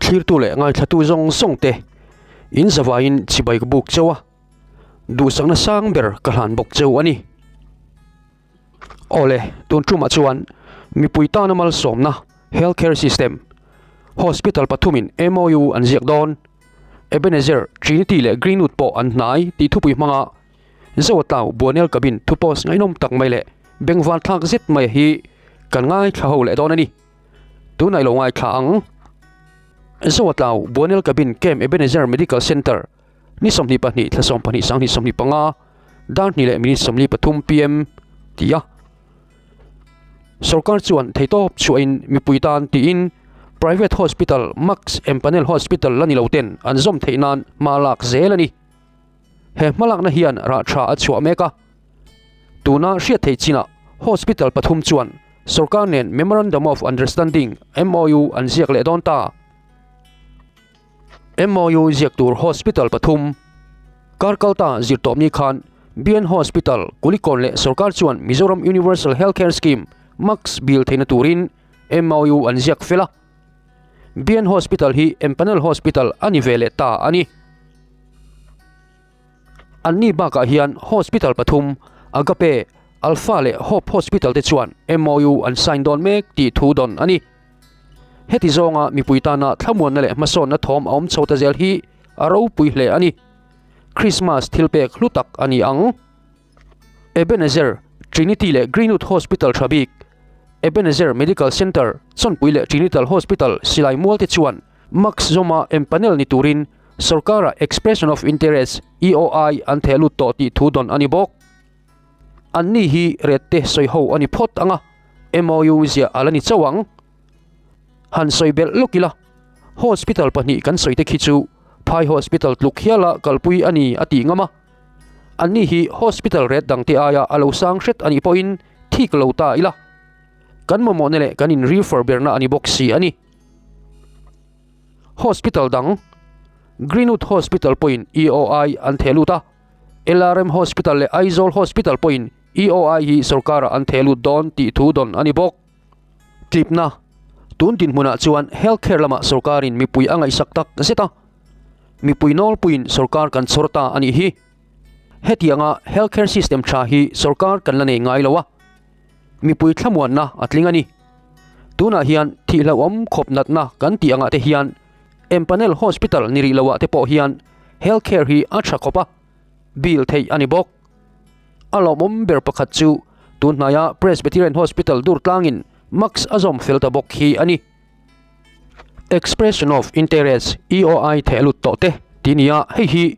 Thlirtu leh ngaithlatu zawng zawng te in zavaiin chibai ka buk cheu a, duhsakna sang ber ka hlan bawk cheu a ni. Awle, tun tumah chuan mipui tana malsawmna Health Care System, Hospital pathumin MOU an ziak dawn. Ebenezer, Trinity leh Greenwood pawh an hnai tih thupui hmanga Zoatlau Buanel Cabin thu post ngaihnawm tak mai leh bengvar thlak zet mai hi kan ngaithla ho leh dawn a ni. Tunah i lo ngaithla ang. Zoatlau Buanel Cabin Camp Ebenezer Medical Centre ni 22 thla 12 sanghnih 25 dar hnih leh minute 43 pm ti a. Sorkar chuan theitawp chhuahin mipui tan tiin Private Hospital Max Empanel Hospital la ni lo ten an zawm theih nan hma lak zel a ni. He hmalakna hian rah tha a chhuah mek a. Tuna hriat theih chinah Hospital pathum chuan sorkar nen Memorandum of Understanding, MOU, an ziak leh dawn ta. MOU ziak tur Hospital pathum kar kalta zirtawpni khan BN Hospital, Kulikawn leh sorkar chuan Mizoram Universal Healthcare Scheme, MACS, bill theihna turin MOU an ziak fel a. BN Hospital hi Empanel Hospital a ni ve leh ta a ni. Anni bakah hian Hospital pathum, Agape, Alpha leh Hope Hospital te chuan MOU an sign dawn mek tih thu dawn a ni. Heti zawnga mipui tana thlamuanna leh hmasawnna thawm a awm chho ta zel hi a ropui hle a ni. Krismas thilpek hlu tak a ni ang. Ebenezer, Trinity leh Greenwood Hospital tha bik, Ebenezer Medical Centre, Chawnpui leh Trinital Hospital silai mual te chuan Max zawma empanel ni turin sorkara Expression of Interest, EOI, an theh lut tawh tih thu dawn a ni bawk. Anni hi ret te sawi ho a ni phawt ang a, MOU ziah a la ni chauh ang. Han sawi belh lawk ila, Hospital pahnih kan sawi te khi chu Phai Hospital tluk hiala kalpui a ni a tih ngam a. Anni hi Hospital ret dangte aia a lo sang hret a nih pawhin thik lo ta ila. Kan mamawhna leh kan in refer berna a ni bawk si a ni. Hospital dang, Greenwood Hospital pawhin EOI an theh lut a. LRM Hospital leh Aizawl Hospital pawhin EOI hi sorkarah an theh lut dawn tih thu dawn a ni bawk. Tlipna, Tun dinhmunah chuan health care lamah sorkarin mipui a ngaihsak tak zet a, mipui nawlpuiin sorkar kan chhawr ta a nih hi. Hetianga health care system tha hi sorkar kan la nei ngai lo a, mipui thlamuanna a tling a ni. Tunah hian thih hlauhawm khawp natna kan tih angah te hian Empanel Hospital ni rih loah te pawh hian health care hi a tha khawp a, bill theih a ni bawk. A lawmawm ber pakhat chu tun hnaia Presbyterian Hospital dur tlangin max a zawm fel ta bawk hi a ni. Expression of Interest, EOI, theh lut tawh te ti nia, hei hi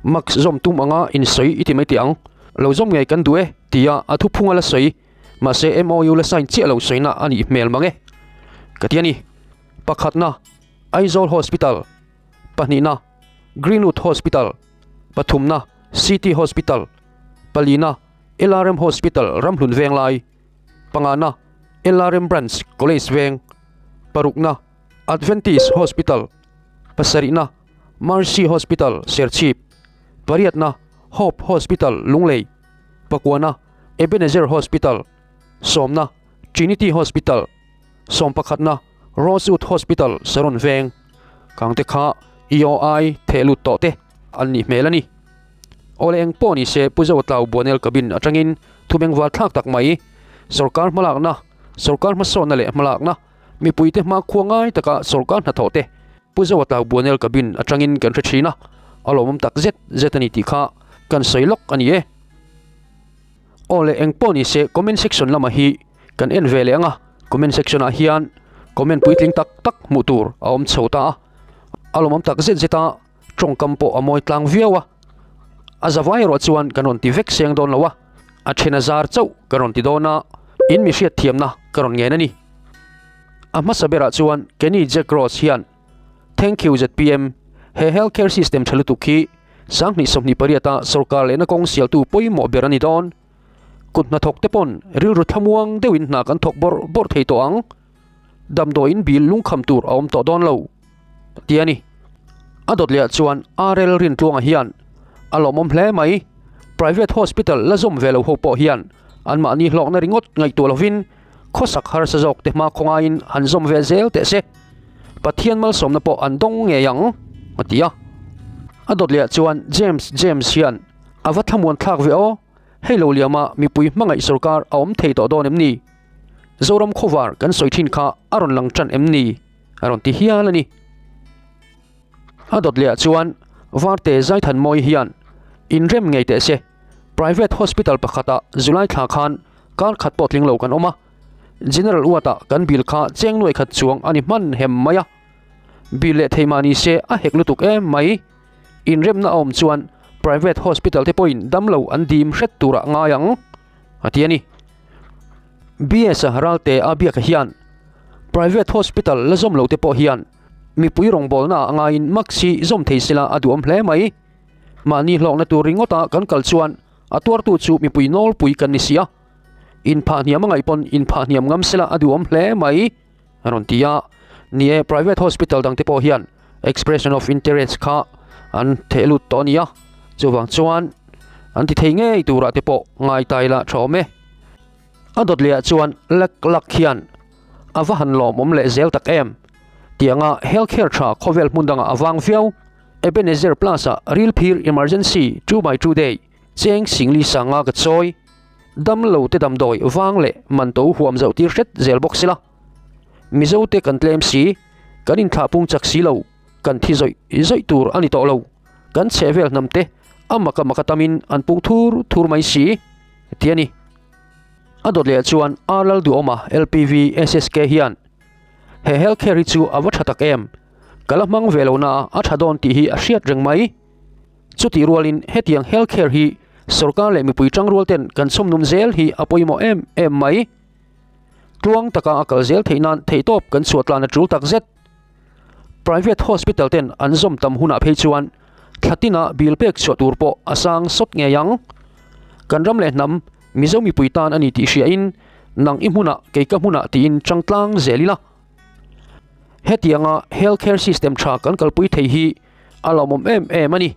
max zawm tum anga insawi i ti mai teh ang. Lo zawm ngei kan duh e tia a thuphung a la sawi, mahse MOU la sign chiah lo sawina a nih hmel mang e ka ti a ni. Pakhatna, Aizawl Hospital, pahnihna, Greenwood Hospital, pathumna, City Hospital, palina, LRM Hospital Ramhlun Venglai, pangana, LRM Branch College Veng, parukna, Adventist Hospital, pasarihna, Mercy Hospital Serchhip, pariatna, Hope Hospital Lunglei, pakuana, Ebenezer Hospital, sawmna, Trinity Hospital. Sawm pakhatna Rosewood Hospital Saron Veng kangte kha EOI theh lut tawh te an nih hmel a ni. Awle eng pawh ni se Pu Zotlau Buanel Cabin atangin thu bengval thlak tak mai sorkar hmalakna, sorkar hmasawnna leh hmalakna, mipuite hmakhua ngai taka sorkar hnathawh te Pu Zotlau Buanel Cabin atangin kan hre thin a, a lawmawm tak zet zet a ni tih kha kan sawi lawk a ni e. Awle eng pawh ni se comment section lamah hi Kan en ve leh ang a, comment section ah hian comment puitling tak tak hmuh tur a awm chho ta a, a lawmawm tak zet zet a, tawngkam pawh a mawi tlang viau a, a zavai erawh chuan kan rawn ti vek seng dawn lo a, a then a zar chauh kan rawn ti dawn a, in mi hriat thiamna ka rawn ngen a ni. A hmasa berah chuan Kenny Jack Ross hian Thank you zpm, he health care system tha lutuk hi 2028 a sorkar lehna kawng sialtu pawimawh ber a ni dawn. Kut hnathawk te pawn rilru thlamuang deuhin hna kan thawk bawrh bawrh thei tawh ang. Damdawiin bil lungkham tur a awm tawh dawn lo, ti a ni. A dawt leh ah chuan RL Rintluanga hian a lawmawm hle mai. Private hospital la zawm ve lo ho pawh hian anmahni hlawkna ringawt ngaihtuah lovin khawsak harsa zawk te hma khawngaiin han zawm ve zel teh se. Pathian malsawmna pawh an dawng ngei ang, a ti a. A dawt leh ah chuan James James hian a va thlamuan thlak ve aw, hei lo liama mipui hmangaih sorkar a awm thei tawh dawn em ni? Zoram khawvar kan sawi thin kha a rawn lang tan em ni? A rawn ti hial a ni. A dawt leh ah chuan Varte Zaithanmawi hian inrem ngei teh se, Private Hospital pakhatah July thla khan kar khat pawh tling lo kan awm a, General Ward-ah kan bill kha cheng nuai khat chuang a ni hman hem mai a. Bill leh thei mah ni se a hek lutuk em mai. Inremna a awm chuan Private Hospital te pawhin damlo an dim hret turah ngai ang, a ti a ni. BS-a Ralte a biak hian Private Hospital la zawm lo te pawh hian mipui rawngbawlna ah ngaiin mask hi zawm thei sela a duhawm hle mai. Mahni hlawkna tur ringawta kan kal chuan a tuartu chu mipui nawlpui kan ni si a. Inphah hniam a ngaih pawn inphah hniam ngam sela a duhawm hle mai, a rawn ti a. Ni e, private hospital dangte pawh hian expression of interest kha an theh lut tawh a ni a, chuvang chuan an ti thei ngei turah te pawh ngai ta ila tha awm e. A dawt lehah chuan lak lak hian a va han lawmawm leh zel tak em tianga health care tha khawvel hmun dangah a vang viau. Ebenezer Plus-ah Rilphir Emergency 2x2 Day cheng singli sanga ka chawi. Damlo te damdawi vang leh man to huam zoh tir hret zel bawk sila. Mizo te kan tlem si, kan inthlah pung chak si lo, kan thi zawih zawih tur a ni tawh lo. Kan chhehvel hnam te a maka maka tamin an pung thur thur mai si, ti a ni. A dawt leh chuan R Lalduhawma LPV SSK hian he health care hi chu a va tha tak em, ka la hmang ve lo na a tha dawn tih hi a hriat reng mai. Chutih rualin hetiang health care hi sorkar leh mipui tangrual ten kan chhawmnum zel hi a pawimawh em em mai. Tluang taka a kal zel theih nan theihtawp kan chhuah tlan a tul tak zet. Private hospital ten an zawm tam hunah phei chuan thla tina bill pek chhuah tur pawh a sang sawt ngei ang. Kan ram leh hnam Mizo mipui tan a ni tih hriain nang i hmunah kei ka hmunah tiin chang tlang zel ila. Hetianga health care system tha kan kalpui thei hi a lawmawm em em a ni.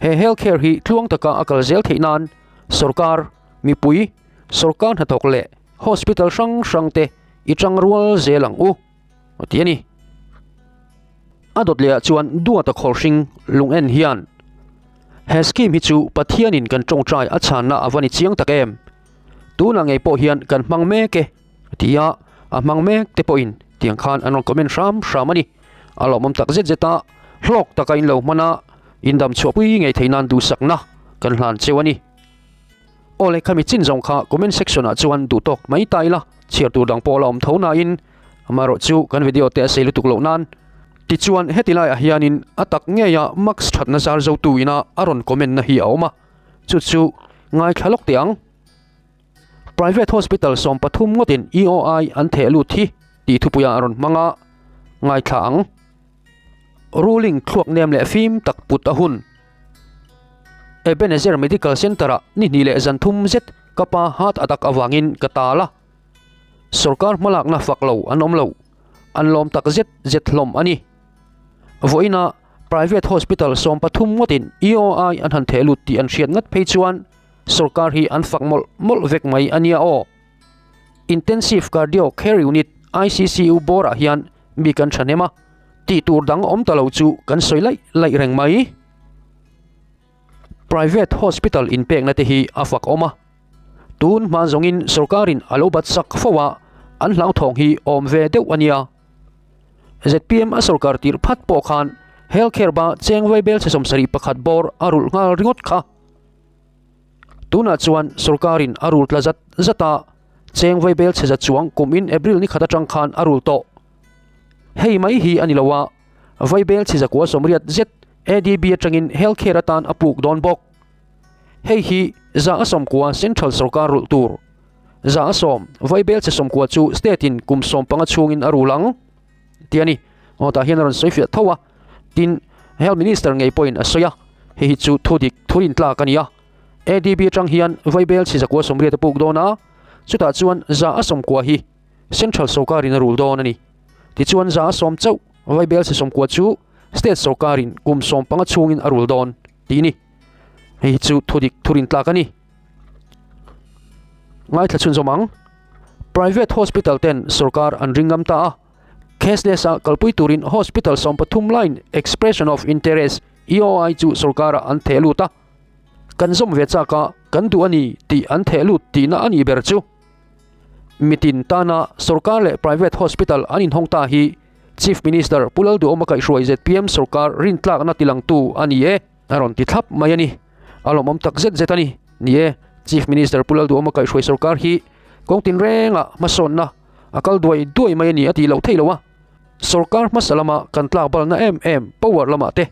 He health care hi tluang taka a kal zel theih nan sorkar, mipui, sorkar hnathawk leh hospital hrang hrang te i tang rual zel ang u, a ti a ni. A dawt lehah chuan Duata Khawlhring lung en hian he scheme hi chu Pathianin kan tawngtai a chhanna a va ni chiang tak em? Tunah ngei pawh hian kan hmang mek e, a ti a, a hmang mek te pawhin tiang khan an rawn comment hram hram a ni. A lawmawm tak zet zet a, hlawk taka in lo hman a, in dam chhuahpui ngei thei nan duhsakna kan hlan cheu a ni. Aw le khami chin zawng kha comment section ah chuan duh tawk mai ta ila, chhiar tur dang pawh la awm tho nain amaherawh chu kan video te a sei lutuk loh nan. Tichuan heti laiah hianin a tak ngeia max thatna zar zotu ina a rawn comment na hi a awm a, chu chu ngaithla lawk teh ang. Private hospital 13 ngawtin EOI an theh lut hi tih thupuia a rawn hmang a, ngaithla ang. Ruling thluak nem leh fim tak put a hun. Ebenezer Medical Centre-ah ni hnih leh zan thum zet ka pa heart attack avangin ka tal a. Sorkar hmalakna fak lo an awm lo, an lawm tak zet zet hlawm a ni. Vawiinah Private Hospital 13 ngawtin EOI an han theh lut tih an hriat ngat phei chuan sorkar hi an fak mawlh mawlh vek mai a nia aw. Intensive Cardio Care Unit, ICCU, bawrah hian mi kan thahnem a, tih tur dang awm ta lo chu kan sawi laih laih reng mai. Private Hospital inpekna te hi a fak awm a, tun hma zawngin sorkarin a lo bat sak fo a, an hlauthawng hi awm ve deuh a nia. Zpm a sorkar tirh phat pawh khan Health Care ba cheng vaibel chhe 71 bawr a rulh nghal ringawt kha. Tunah chuan sorkarin a rul tla zat zat a, cheng vaibel chhe za chuang kumin April ni khat atang khan a rul tawh. Hei mai hi a ni lo a, vaibel chhe zakua 80 zet ADB atangin health care atan a puk dawn bawk. Hei hi 90% central sorkar rulh tur. 100% vaibel chhe 90 chu state in kum 15 chhungin a rul ang tih a ni. Aw tah hian a rawn sawi fiah tho a, tin Health Minister ngei pawhin a sawi a, hei hi chu thu dik thu rintlak a ni a. ADB atang hian vaibel chhe 180 a puk dawn a, chutah chuan 190 hi Central sorkarin a rul dawn a ni. Tichuan 100 chauh vaibel chhe 90 chu State sorkarin kum 15 chhungin a rul dawn tih a ni. Hei hi chu thu dik thu rintlak a ni. Ngaithla chhunzawm ang. Private hospital ten sorkar an ring ngam ta a. Cashless-a kalpui turin Hospital 13 laiin Expression of Interest, EOI, chu sorkarah an theh lut a. Kan zawm ve chak a, kan duh a ni tih an theh lut tihna a nih ber chu. Mitin tana sorkar leh private hospital an inhawng ta hi Chief Minister Pu Lalduhawma kaihhruai zpm sorkar rintlakna tilangtu a ni e. A rawn ti thlap mai a ni. A lawmawm tak zet zet a ni. Ni e, Chief Minister Pu Lalduhawma kaihhruai sorkar hi kawng tinrengah hmasawnna a kal duai duai mai a ni a tih loh theih lo a. Sorkar hmasa lama kan tlak balna em em power lamah te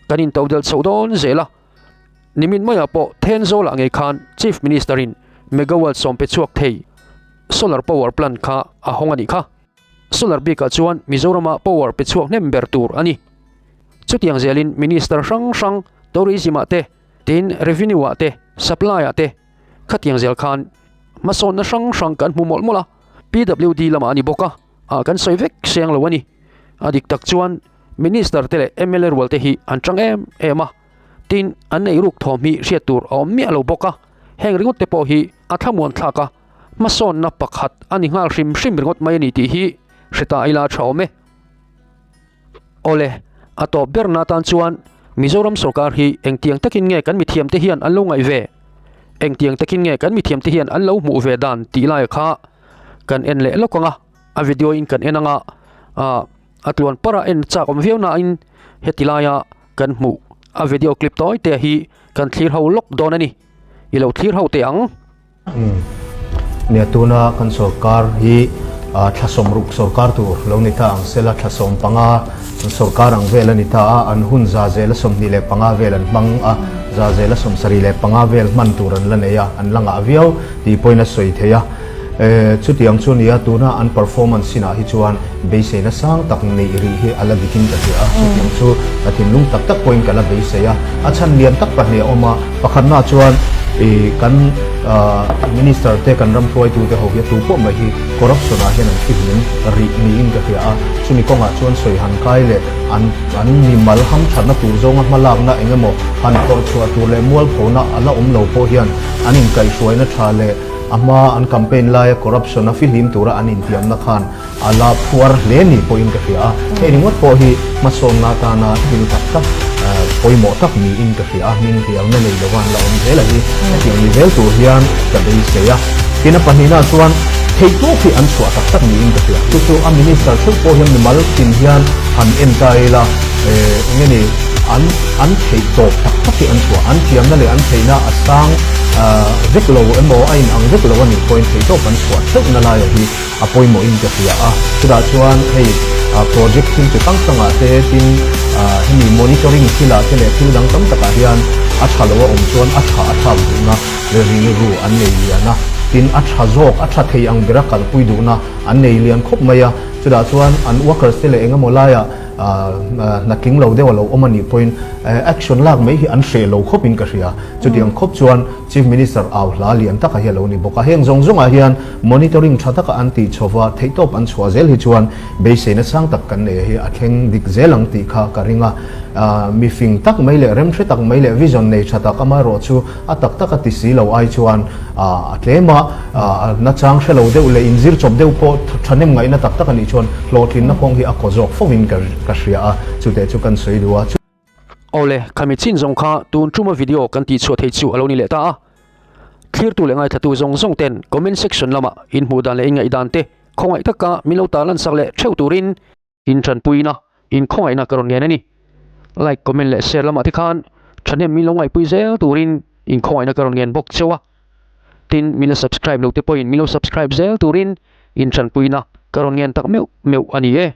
kan intodelh chhoh dawn zel a. Nimin maiah pawh Thenzawl ah ngei khan Chief Minister in megawatt sawm pe chhuak thei solar power plant kha a hawng a nih kha. Solar bikah chuan Mizorama power pe chhuak hnem ber tur a ni. Chutiang zelin Minister hrang hrang Tourism ah te, tin Revenue ah te, Supply ah te khatiang zel khan hmasawnna hrang hrang kan hmu mawlh mawlh a, PWD lamah a ni bawk a, ah kan sawi vek seng lo a ni. A dik tak chuan Minister te leh mla rual te hi an tang em em a, tin an ei ruk thawm hi hriat tur a awm miah lo bawk a, heng ringawt te pawh hi a thlamuan thlak a, hmasawnna pakhat a ni nghal hrim hrim ringawt mai a ni tih hi hre ta ila tha awm e. Awle, a tawp berna atan chuan Mizoram sorkar hi engtiang takin nge kan mithiamte hian an lo ngaih ve? Engtiang takin nge kan mithiamte hian an lo hmuh ve dan tih laia kha kan en leh lawk ang a, a video in kan en ang a, a tluan para en chak awm viau nain heti laia kan hmuh a video clip tawi te hi kan thlir ho lawk dawn a ni. I lo thlir ho teh ang. Nia tuna kan sorkar hi thla 60 sorkar tur lo ni ta ang sela thla 15 an sorkar ang vel a ni ta a, an hun 25% vel an hmang a, 75% vel hman tur an la nei a, an la ngah viau tih pawhin a sawi thei a. Chutiang chu nia tuna an performance inah hi chuan beiseina sang tak neih rih hi a la dikin ka hria a, chutiang chu ka thinlung tak tak pawhin ka la beisei a. A chhan lian tak pahnih a awm a, pakhatnaah chuan kan Minister te kan ram hruaitute ho hi a tu pawh mai hi corruption ah hian an fihlim rih niin ka hria a, chumi kawngah chuan sawi han kai leh an an mimal hamthatna tur zawnga hmalakna eng emaw han phawrh chhuah tur leh mualphona a la awm lo pawh hian an inkaihhruaina tha leh A hma an campaign laia corruption a fihlim tura an intiamna khan a la phuar hle ni pawhin ka hria a, hei ringawt pawh hi hmasawnna atana thil tak tak pawimawh tak niin ka hria a, hming hliamna nei lova an la awm zel a hi hetiang ni zel tur hian ka beisei a. Tin a pahnihna chuan theihtawp hi an chhuah tak tak niin ka hria, chu chu a minister theuh pawh hian mimal tin hian han en ta ila eng nge ni an an theihtawp tak tak hi an chhuah, an thiamna leh an theihna a sang vek lo emaw a inang vek lo a nih pawhin theihtawp an chhuah theuhna laia hi a pawimawhin ka hria a. Chutah chuan hei project thil chi hrang hrangah te tin hemi monitoring thilah te leh thil dang tam takah hian a tha lo a awm chuan a tha a thlak duhna leh rilru an nei lian a, tin a tha zawk a tha thei ang bera kalpui duhna an nei lian khawp mai a. Chutah chuan an workers te leh engemaw laiah hna tling lo deuh a lo awm a nih pawhin action lak mai hi an hreh lo khawpin ka hria. Chutiang khawp chuan Chief Minister au hla lian taka hi a lo ni bawk a. Heng zawng zawngah hian monitoring tha taka an tih chhova theihtawp an chhuah zel hi chuan beiseina sang tak kan neih hi a thleng dik zel ang tih kha ka ring a. Mifing tak mai leh remhre tak mai leh vision nei tha tak amaherawh chu a tak tak a ti si lo ai chuan a tlem a, nachang hre lo deuh leh inzir chawp deuh pawh thahnem ngaihna tak tak a nih chuan hlawhtlinna kawng hi a kaw zawk fovin ka hria a, chuteh chu kan sawi duh a. Awle, khami chin zawng kha tun tuma video kan tih chhuah thei chu a lo ni leh ta a. Thlirtu leh ngaithlatu zawng zawng ten comment section lamah inhmuh dan leh inngaih dan te khawngaih taka min lo tarlan sak leh theuh turin Inṭanpuina, inkhawngaihna ka rawn ngen a ni. Like, comment leh share lamah te khan ṭhahnem min lo ngaihpui zel turin inkhawngaihna ka rawn ngen bawk cheu a. Tin, min la subscribe lo te pawhin min lo subscribe zel turin inṭanpuina ka rawn ngen tak meuh meuh a ni e.